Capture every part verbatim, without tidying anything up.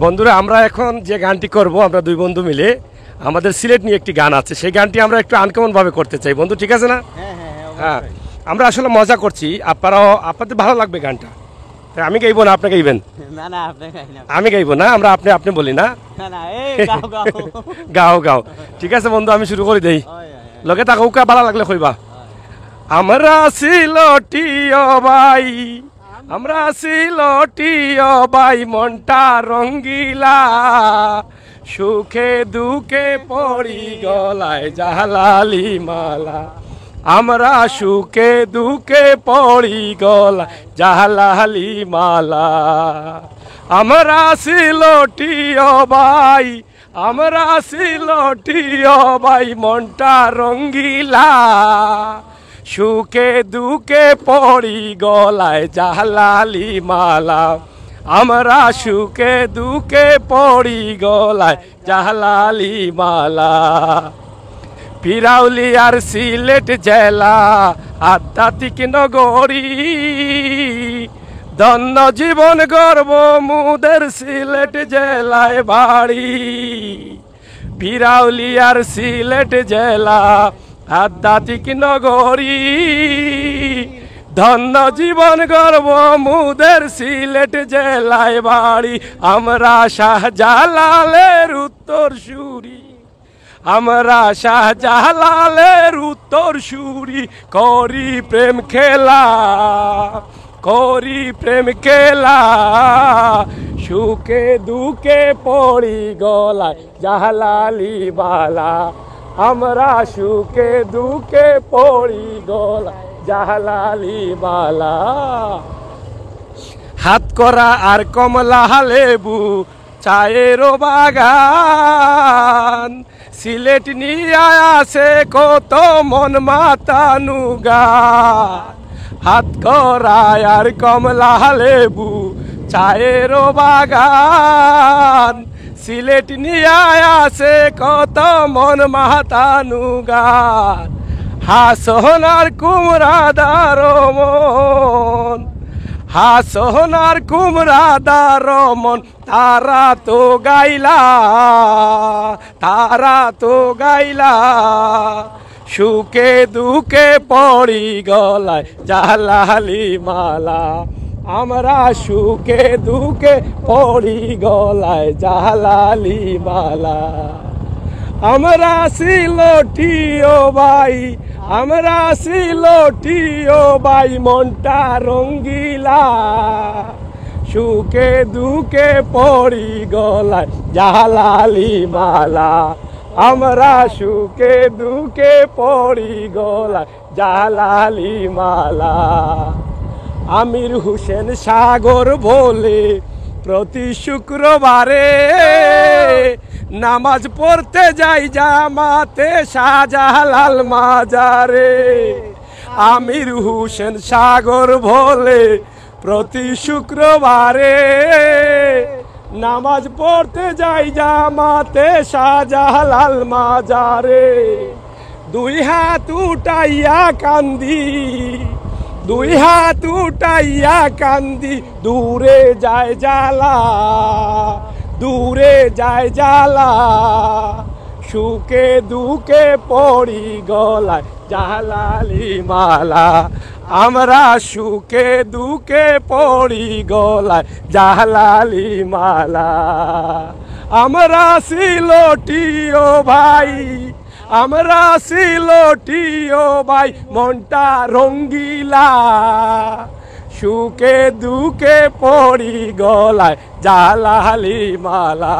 বন্ধুরা, আমরা এখন যে গানটি করব, আমরা দুই বন্ধু মিলে আমাদের সিলেট নিয়ে একটি গান আছে, সেই গানটি আমরা একটু আনকমন ভাবে করতে চাই বন্ধু, ঠিক আছে না? হ্যাঁ হ্যাঁ হ্যাঁ হ্যাঁ, অবশ্যই। আমরা আসলে মজা করছি, আপনারাও, আপনাদের ভালো লাগবে গানটা। তাই আমি গাইবো না, আপনি গাইবেন? না না আপনি খাই না। আমি গাইবো না, আমরা আপনি আপনি বলি না। না না এই গাও গাও। গাও গাও। ঠিক আছে বন্ধু, আমি শুরু করে দেই। ওই, ওই, ওই। লগে থাকো, উকা ভালো লাগলে কইবা। আমরা সিলটিও ভাই, আমরা সিলটিও ভাই, মনটা রঙ্গিলা। সুখে দুঃখে পড়ি গলায় জালালি মালা, আমরা সুখে দুঃখে পড়ি গলায় জালালি মালা। আমরা সিলটিও ভাই, আমরা সিলটিও ভাই, মনটা রঙ্গিলা। সুখে দুঃখে পড়ি গলায় জালালি মালা, আমরা সুখে দুঃখে পড়ি গলায় জালালি মালা। পিরাউলি আর সিলেট জেলা আধ্যাত্মিক নগরী, ধন্য জীবন গর্ব মুদের সিলেট জেলায় বাড়ি। পিরাউলি আর সিলেট জেলা আধ্যাত্মিক নগরী, ধন্য জীবন গর্ব মুদের সিলেট জেলায় বাড়ি। আমরা শাহজালালের উত্তর সুরি, আমরা শাহজালালের উত্তর সুরি, করি প্রেম খেলা, করি প্রেম খেলা। সুখে দুঃখে পড়ি গলায় জালালি মালা, আমরা সুখে দুঃখে পড়ি গলায় জালালি মালা। হাতকরা আর কমলা লেবু, চায়েরও বাগান, সিলেট নিয়া আছে কত মন মাতানুগা। হাতকরা আর কমলা লেবু, চায়েরও বাগান, সিলেট নিয়া আছে কত মন মাতানুগা। হাসন আর কুমড়া দারমন, হাসন আর কুমড়া দারমন, তারা তো গাইলা, তারা তো গাইলা। সুখে দুঃখে পড়ি গলায় জালালি মালা, আমরা সুখে দুঃখে পড়ি গলায় জালালি মালা। আমরা সিলটিও ভাই, আমরা সিলটিও ভাই, মনটা রঙ্গিলা। সুখে দুঃখে পড়ি গলায় জালালি মালা, আমরা সুখে দুঃখে পড়ি গলায় জালালি মালা। আমির হোসেন সাগর বলে প্রতি শুক্রবারে নামাজ পড়তে যাই জামাতে শাহজালাল মাজারে। আমির হোসেন সাগর বলে প্রতি শুক্রবারে নামাজ পড়তে যাই জামাতে শাহজালাল মাজারে। দুই হাত উঠাইয়া কান্দি, দুই হাত উঠাইয়া কান্দি, দূরে যায় জ্বালা, দূরে যায় জ্বালা। সুখে দুঃখে পড়ি গলায় জালালি মালা, আমরা সুখে দুঃখে পড়ি গলায় জালালি মালা। আমরা সিলটিও ভাই, আমরা সিলটিও ভাই, মনটা রঙ্গিলা। সুখে দুঃখে পড়ি গলায় জালালি মালা,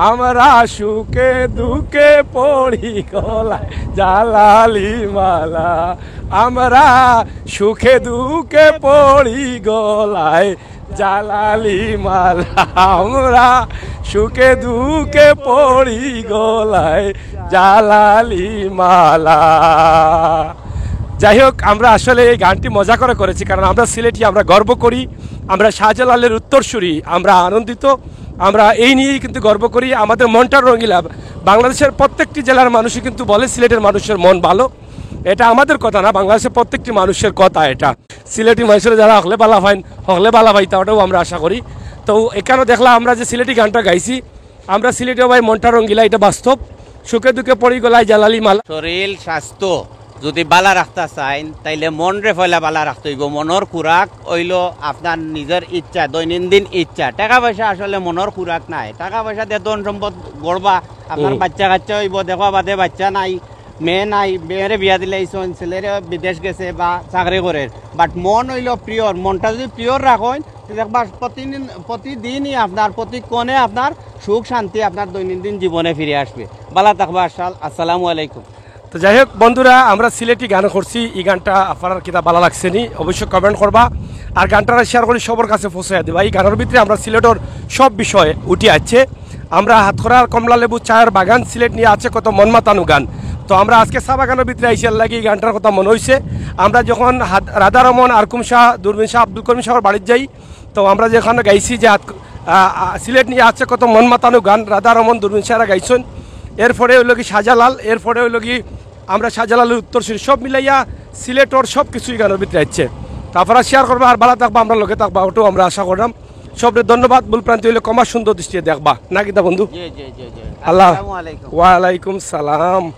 আমরা সুখে দুঃখে পড়ি গলায় জালালি মালা, আমরা সুখে দুঃখে পড়ি গলায় জালালি মালা, আমরা সুখে দুঃখে পড়ি গলায় জালালি মালা। যাই হোক, আমরা আসলে এই গানটি মজা করে করেছি, কারণ আমরা সিলেটি, আমরা গর্ব করি, আমরা শাহজালালের উত্তরসূরি, আমরা আনন্দিত, আমরা এই নিয়েই কিন্তু গর্ব করি। আমাদের মনটা রঙিলা। বাংলাদেশের প্রত্যেকটি জেলার মানুষই কিন্তু বলে সিলেটের মানুষের মন ভালো। এটা আমাদের কথা না, বাংলাদেশের প্রত্যেকটি মানুষের কথা এটা। সিলেটি মানুষের যারা হকলে বালা পাইন, হকলে বালা পাইতা, ওটাও আমরা আশা করি। তো এখানো দেখলা আমরা যে সিলেটি গানটা গাইছি, আমরা সিলেটি ভাই মনটা রঙ্গিলা, এটা বাস্তব। সুখে দুঃখে পড়ি গলায় জালালি মালা। শরীর স্বাস্থ্য যদি বালা রাখতা চাইন, তাইলে মনরে পয়লা বালা রাখতে অইবো। মনর খুরাক অইলো আপনার নিজর ইচ্ছা, দৈনন্দিন ইচ্ছা। টাকা পয়সা আসলে মনর খুরাক নায়। টাকা পয়সা দিয়া ধন সম্পদ গড়বা, আপনার হুম। বাচ্চা কাচ্চা অইবো, দেখবা বাদে বাচ্চা নাই, মেয়ে নাই, মেয়েরে বিয়া দিলাইছইন, ছেলেরে বিদেশ গেছে বা চাকরি করের, বাট মন অইলো পিওর। মনটা যদি পিওর রাখইন, দেখবা প্রতিদিন, প্রতিদিনই আপনার, প্রতিক্ষণে আপনার সুখ শান্তি আপনার দৈনন্দিন জীবনে ফিরে আসবে। বালা থাকবা আশাল। আসসালামু আলাইকুম। তো যাই হোক বন্ধুরা, আমরা সিলেটি গান করছি, এই গানটা আপনারার কিতা বালা লাগছে নি অবশ্যই কমেন্ট করবা, আর গানটা শেয়ার করি সবার কাছে পৌঁছাইয়া দিবা। এই গানর ভিতরে আমরা সিলেটর সব বিষয় উঠি আছে। আমরা হাতকড়ার কমলা লেবু চায়ের বাগান, সিলেট নিয়ে আছে কত মন মাতানো গান। তো আমরা আজকে চা বাগানর ভিতরে আইছি, এর লাগি এই গানটার কথা মনে হইছে। আমরা যখন হাত- রাধারমন, আরকুম শাহ, দূরবীন শাহ, আব্দুল করিম শাহর বাড়িত যাই, তো আমরা যেখানে গাইছি যে হাত- আ, আ, সিলেট নিয়ে আছে কত মন মাতানো গান, রাধারমন, দূরবীন শাহরা গাইছইন। এরপরে হইল কি শাহজালাল, এরপরে হইল কি আমরা শাহজালালের উত্তরসূরি, সব মিলাইয়া সিলেটর সব কিছুই গানর ভিতরে আছে। তো আপনারা শেয়ার করবা আর বালা থাকবা, আমরা লগে থাকবা, ওটাও আমরা আশা করলাম। সবরে ধন্যবাদ, ভুল প্রান্তি হইলে ক্ষমা সুন্দর দৃষ্টিতে দেখবা, না কিতা বন্ধু? জি, জি, জি, জি। আল্লাহ। আসসালামু আলাইকুম। ওয়ালাইকুম সালাম।